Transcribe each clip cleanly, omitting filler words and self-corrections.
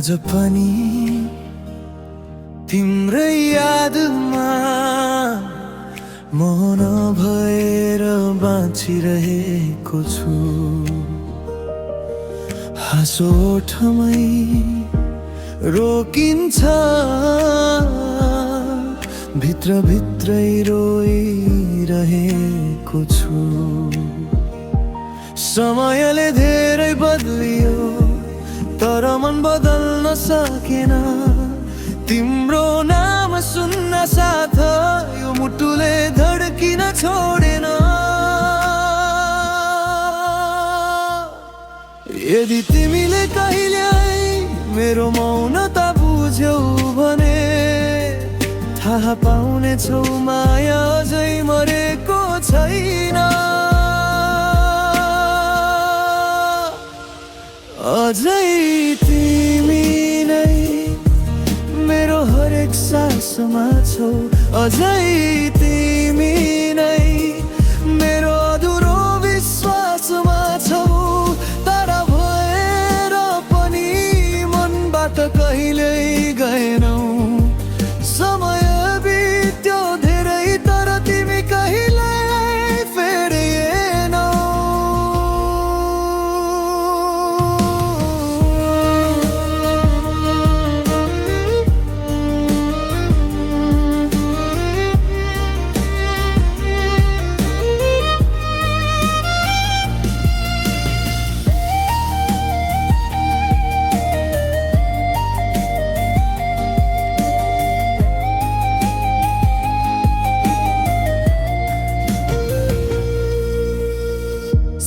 आज पनि तिम्रै यादमा मौन भएर बाँचिरहेको छु। हाँसो ओठमै रोकिन्छ, भित्रै रोइरहेको छु। समयले धेरै बदलियो तर मन बदल्न सकेन। तिम्रो नाम सुन्न साथ यो मुटुले धड्किन छोडेन। यदि तिमीले कहिले मेरो मौनता बुझ्यौ भने थाहा पाउनेछौ माया अझै मरेको छैन। अझै तिमी नै मेरो हरेक सासमा छौ। अझै तिमी नै मेरो अधुरो विश्वासमा छौ। तर भएर पनि मनबाट कहिल्यै गएनौ। समय बित्यो धेरै तर तिमी कहिल्यै फेरिएनौ।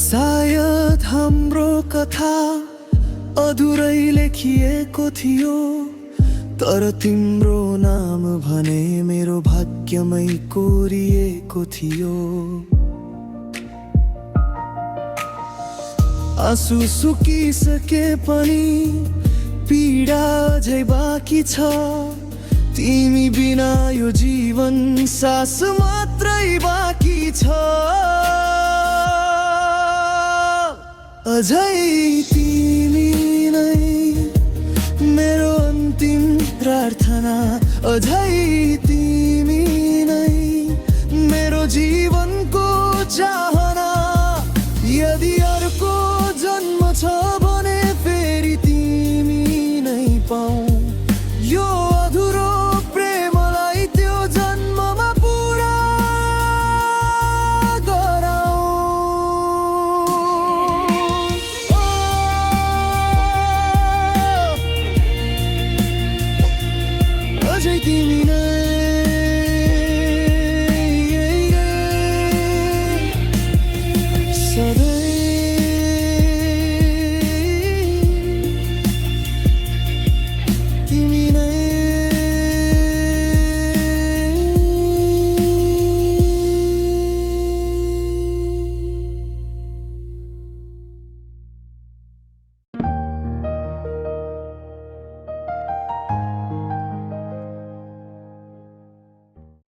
सायद हाम्रो कथा अधुरै लेखिएको थियो, तर तिम्रो नाम भने मेरो भाग्यमै कोरिएको थियो। आँसु सुकिसके पनि पीडा अझै बाँकी छ। तिमी बिना यो जीवन सास मात्रै बाँकी छ। अझै तिमी नै मेरो अन्तिम प्रार्थना। अझै तिमी नै मेरो जीवनको चाहना। यदि अर्को जन्म छ भने फेरि तिमी नै पाऊ।